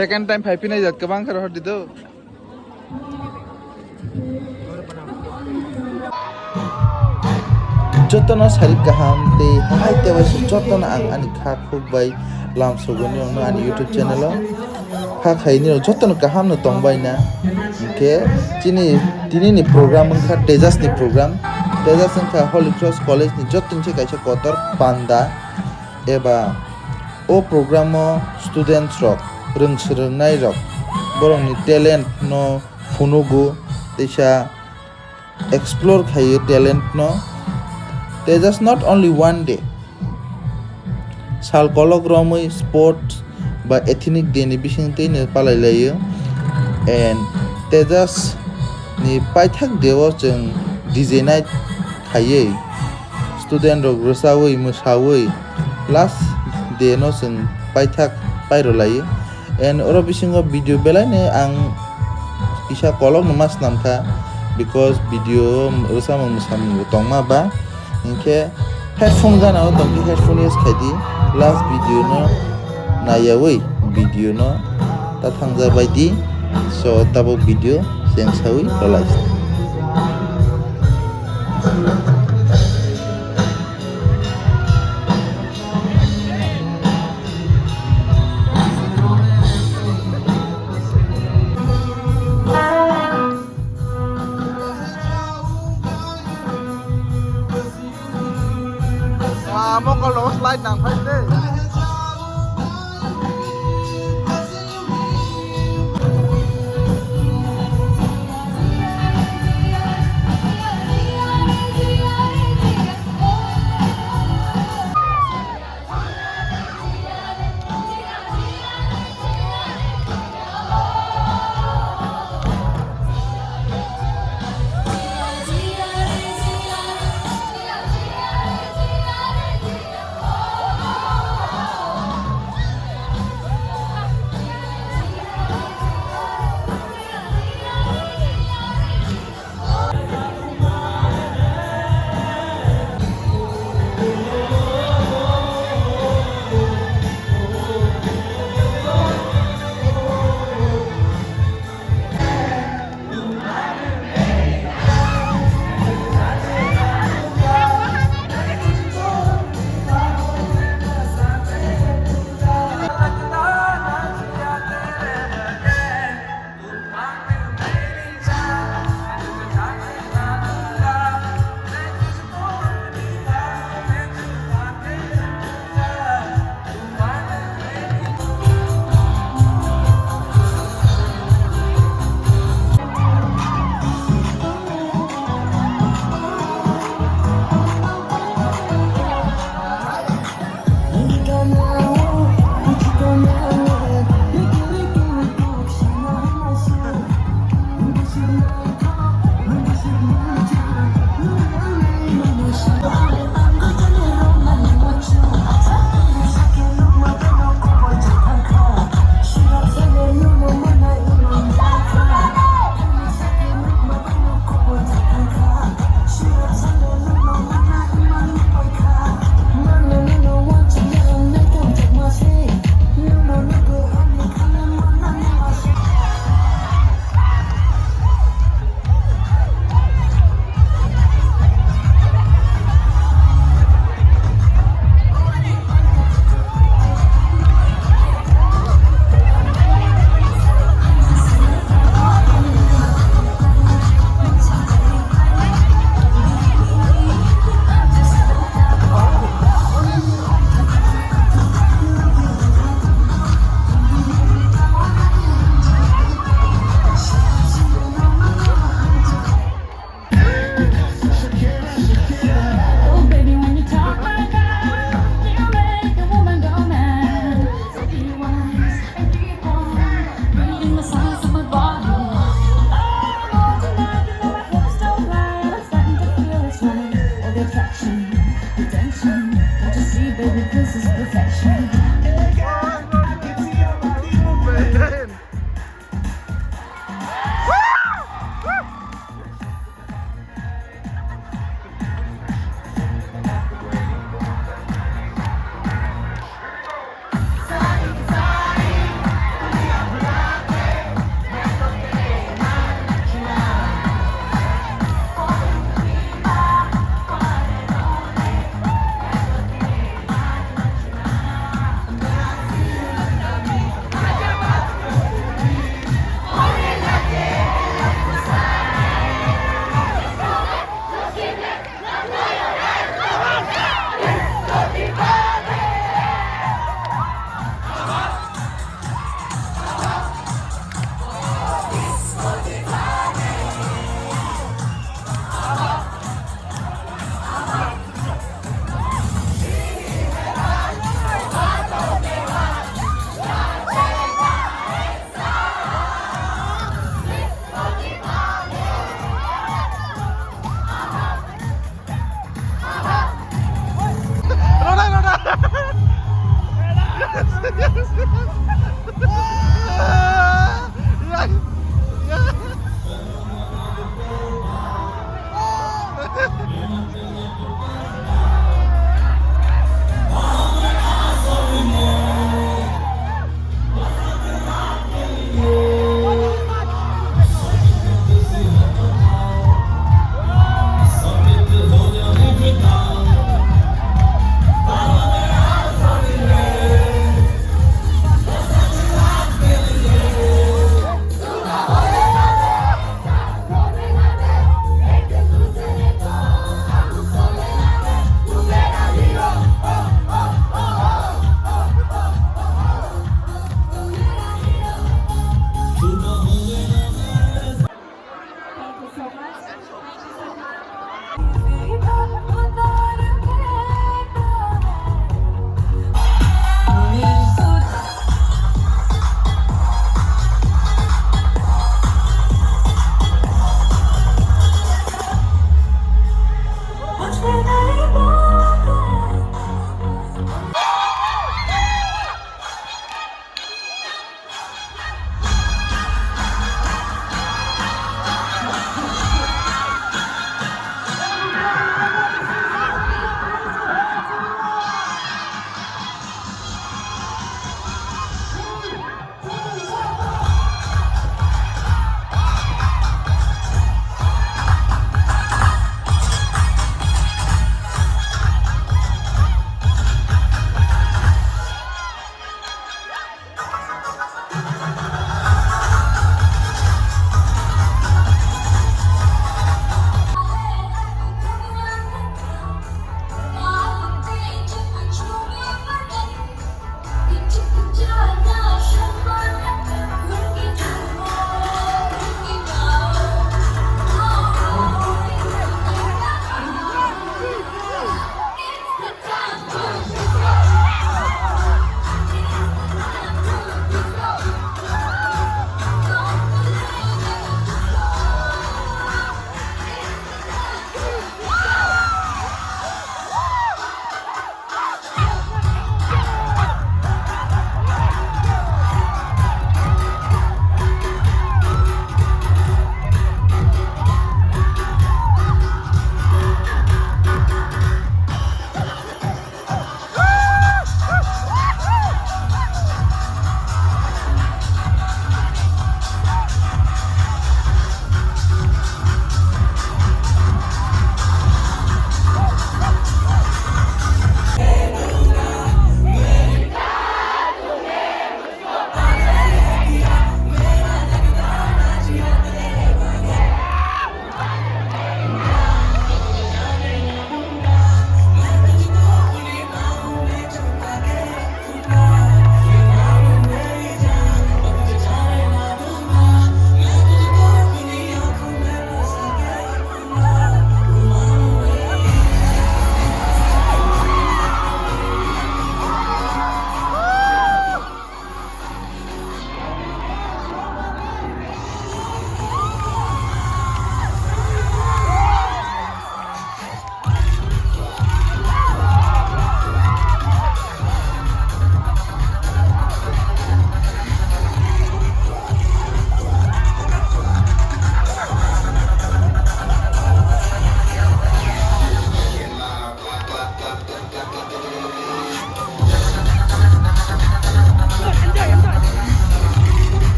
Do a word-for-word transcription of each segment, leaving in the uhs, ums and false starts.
Second time phai phinai jat kwbang khe rohor di do. Jotono sarik kaham tei hai tei waisa jotono ang ani kha khuk bai lam sogoni wngno ani YouTube channel o. Kha khaini rok jotono kaham no tong bai na. Hinkhe chini tini ni program wngkha Tejas ni program. Tejas wngkha Holy Cross College ni jottoni se kaisa kotor panda eba o program o students rok rwng swrwngnai rok borokni talent no phunugo teisa explore khaio talent no. Tejas not only one day, sal kolok romwi sports ba ethnic day ni bisingtwi no palai laio and Tejas ni paithak day o chwng D J night khaiwi student rok rwchawi mwsawi last day no chwng paithak pairo laio. And oro bisingo video belai no ang kisa kolok no ma swnam kha, because video rwchapmung mwsamung bo tongma ba, hinkhe headphone gana o tongkhe headphone use khai di, last video no naiyawi video no ta thangja bai di. So tabuk video chengsawi rwlai. Ah, mokol rok slide nang phai de.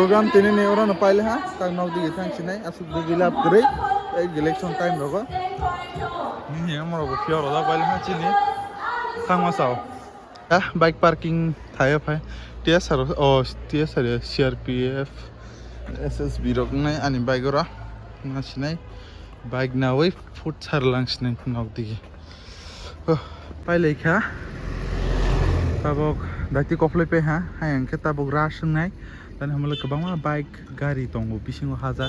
Program tini ni oro no paile ha, tak nok digi thang sinai, asuk digi lab kwrwi, ei election time rogo. Nini amo rogo phiya roda paile ha chini. Thangma sao. Ha, bike parking thaya phai. T S R, oh, T S R, C R P F, S S B rok nai ani bike oro. Na sinai. Bike nawi food sar lang sinai nok digi. Oh, pailai kha. Tabok daiti koplai pai ha, hai hwnkhe tabok rush wngnai. Tani hamle kwbangma bike gari tongo bisingo haja.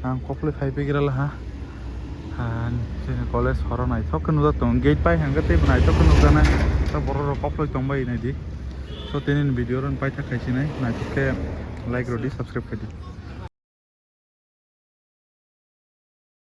Ang koplai phai pai gira laha. Han, chini college horo naithok khe nujak tongo. Gate pai hwnkhe teibo naithok khe nukjaknai. Ta borok rok koplai tongbai naidi. So, tini video rok paithak khai sinai. Naithok khe like rwdi, subscribe khaidi.